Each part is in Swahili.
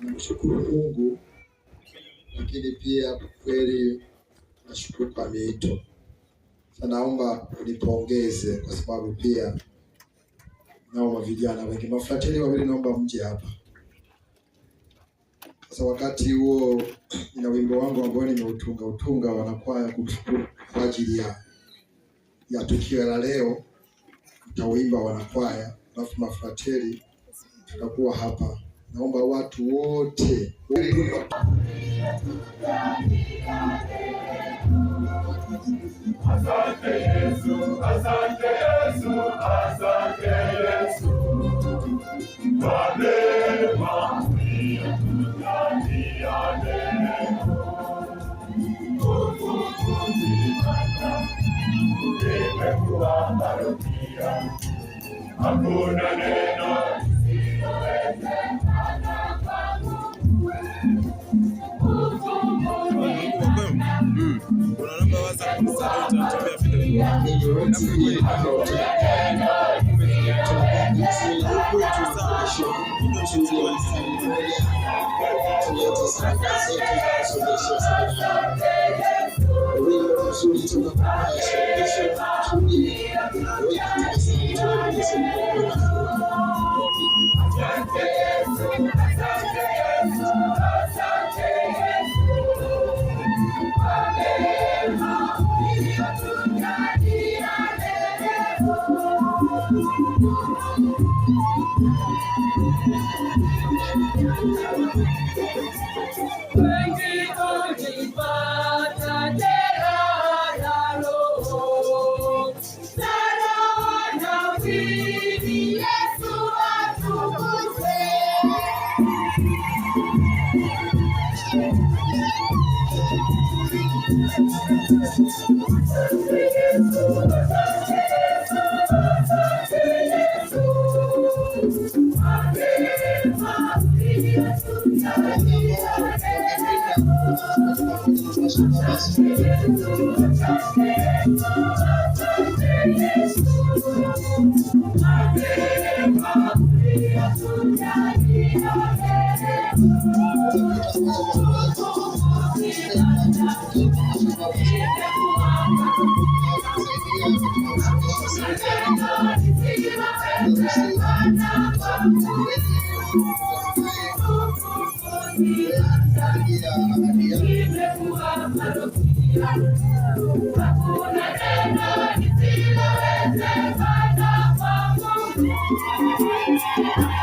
Namshukuru Mungu, lakini pia kwa kweli nashukuru kwa miito. Sasa naomba unipongeze kwa sababu pia naomba vijana wengi, mafrateli wawili, naomba mje hapa. Sasa wakati huo nina wimbo wangu ambao nimeutunga utunga wanakwaya kumshukuru kwa ajili ya tukio la leo, mtauimba wanakwaya, alafu mafrateli tutakuwa hapa. Naomba watu wote. Asante Yesu, asante Yesu, asante Yesu. Kwa mema uliyotujalia leo. Kukukuzimana, imekuwa parokia. Hakuna neno lisilowezekana kwangu. Kuna namba WhatsApp msaada utatumia vile. Asante Yesu, asante Yesu, asante Yesu. Kwa mema uliyotujalia leo. Wengi tulipata jeraha la roho, na roho na mwili, Yesu atukuzwe. Asante Yesu, asante Yesu, asante Yesu. Kwa mema uliyotujalia leo. Asante Yesu, asante Yesu, asante Yesu. Kwa mema uliyotujalia Hakuna neno lisilowezekana kwa Mungu.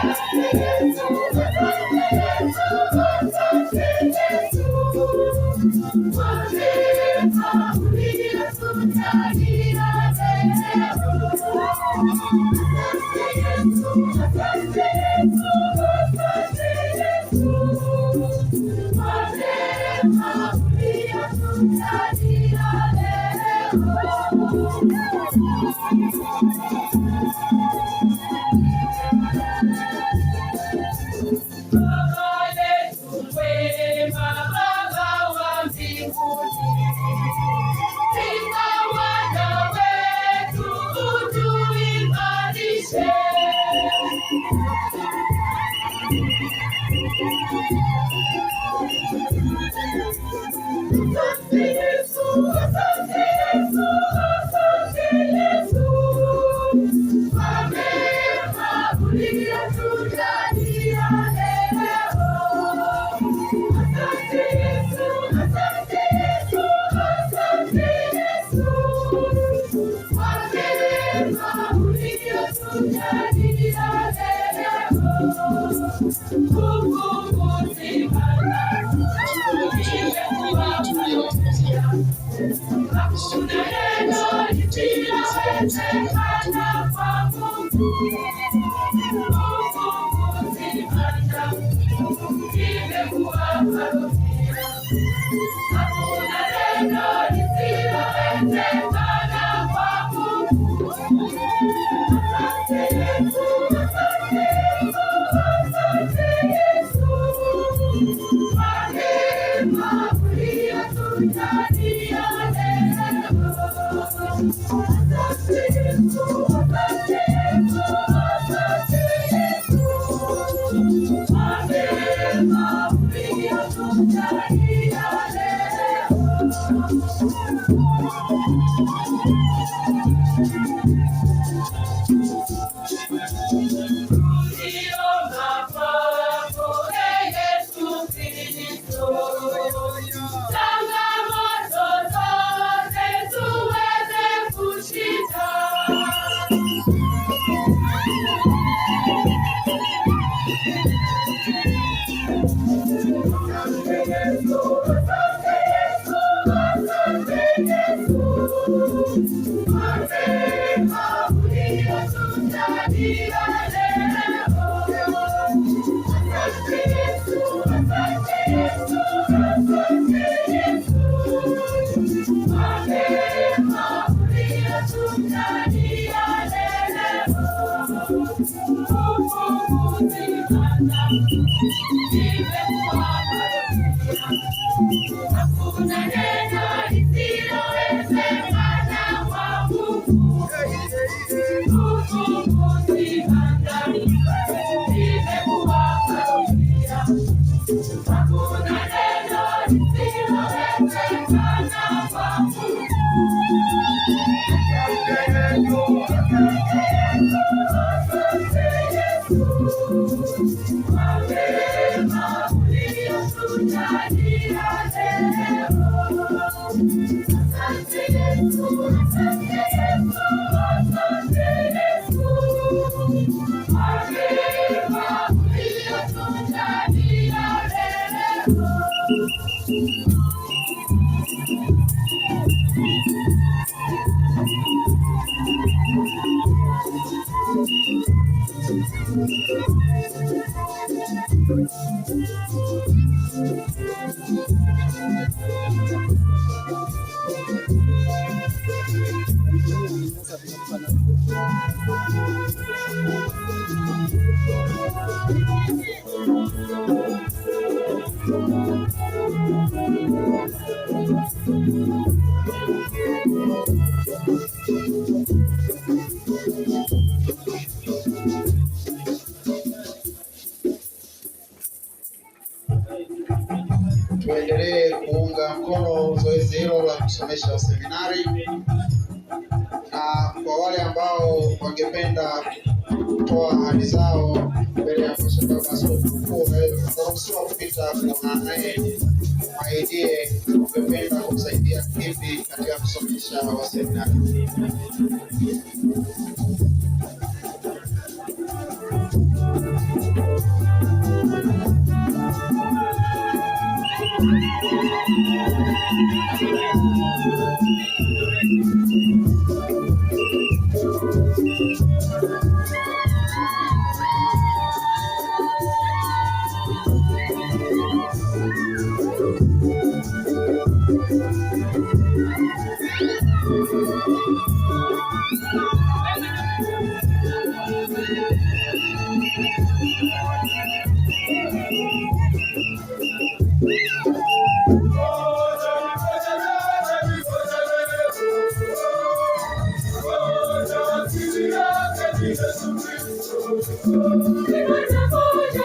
Asante Yesu, asante Yesu, asante Yesu. Kwa mema uliyotujalia leo. Asante Yesu, asante Yesu, asante Yesu. Kwa mema uliyotujalia leo. Baba yetu mwema, Baba wa mbinguni, Pita wana wetu utuimarishe. Asante Yesu, asante Yesu, asante Yesu. Kwa mema uliyotujalia leo. Asante Yesu, asante Yesu, asante Yesu. Kwa mema uliyotujalia leo. Kukukuzimana, imekuwa parokia. Hakuna neno lisilowezekana kwa Mungu. Kukukuzimana, imekuwa parokia. Hakuna neno lisilowezekana kwa Mungu. Asante Yesu, asante Yesu, asante Yesu. Kwa mema uliyotujalia leo. Asante Yesu, asante Yesu, asante Yesu. Kwa mema Changamoto zote tuweze kushinda. Hakuna neno lisilowezekana kwa Mungu. Tuendelee kuunga mkono zoezi hilo la kusomesha seminari, na kwa wale ambao wangependa kutoa ahadi zao mbele ya Mhashamu Baba Askofu Mkuu, wanaruhusiwa kupita kuonana naye, mwaidie ungependa kumsaidia kipi katika kusomesha waseminari.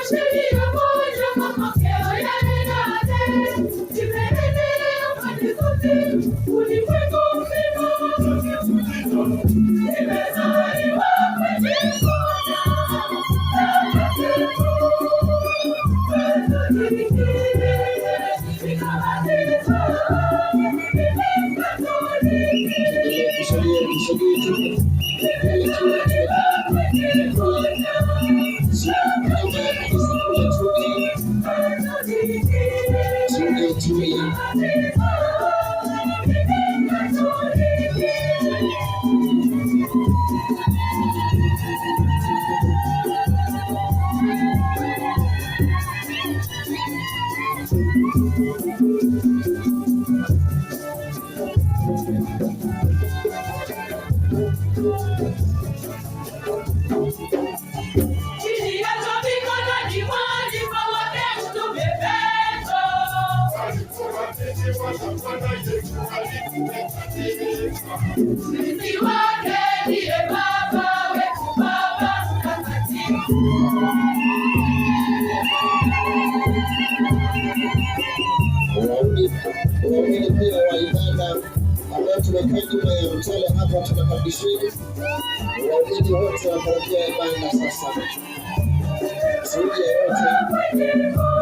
Sheria moja, mapokeo yale yale, imeenea pande zote, ulimwengu mzima. Imezaliwa kwenye kona takatifu, Katoliki, ikabatizwa, mimi Mkatoliki. Tusogee, tusogee tu. Imezaliwa kwenye kona takatifu, Tuge tui. Chini ya mikononi mwa wake Mtume Petro. Mrithi wake ndiye Baba wetu, Baba Mtakatifu. Waumini pia wa ibada ambao tumekaa nyuma ya mtale hapa, tunakaribisheni waumini wote wa parokia ya Ibanda. Sasa tuje wote.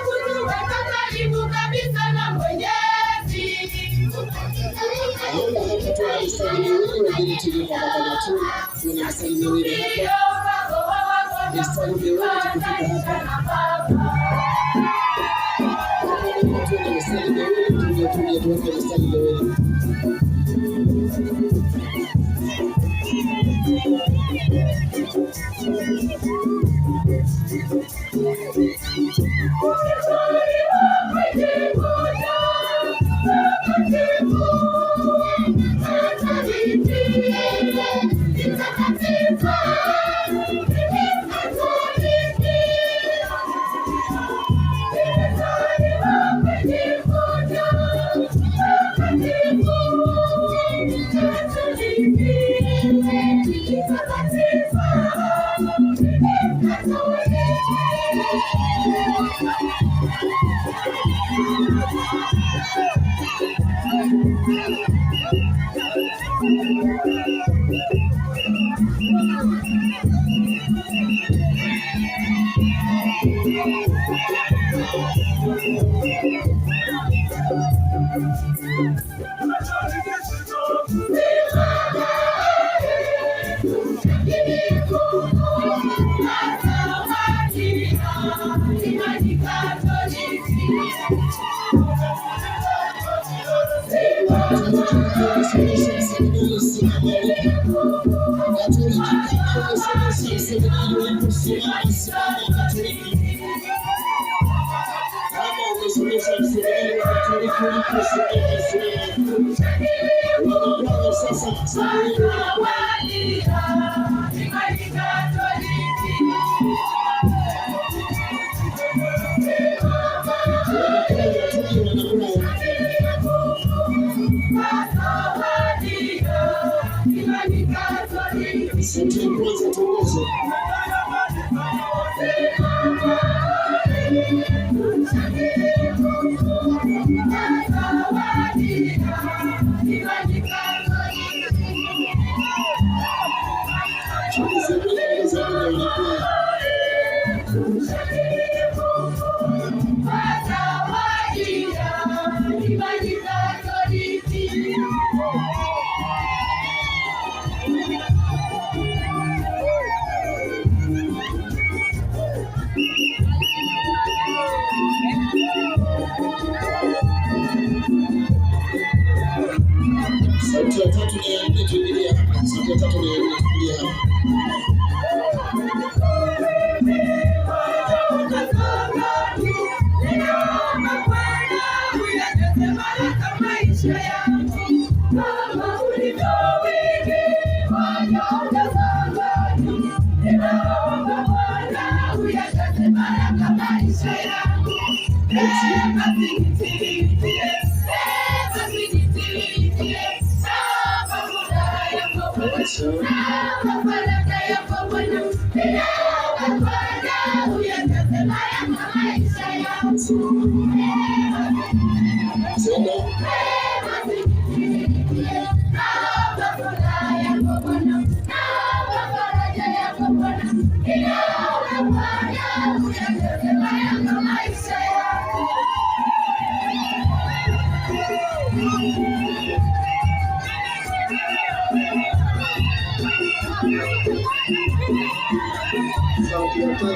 Karibu kabisa na Mwenyezi. Naomba hapa tuwe na mistari miwili, wengine tuje kwa pamoja tu, tuwe na mistari miwili hapa, mistari miwili tukifika hapa. Hapa naomba tuwe na mistari miwili, tuje tuje tuweke mistari miwili. Umesomesha seminari, simama ulipo. Katoliki, kama umesomesha seminari ulipo, simama, simama Katoliki. Kama umesomesha seminari wa Katoliki ulipo, simama, simama. Wanakwaya sasa, seminari wanakwaya. Wanakwaya, tuje wanakwaya. Sauti ya kwanza tuongoze. Tuongeze ongeza muda wanakwaya. Sauti ya tatu na ya nne tuingilie hapa. Sauti ya tatu na ya nne tuingilie hapa. Tena sauti ya tatu.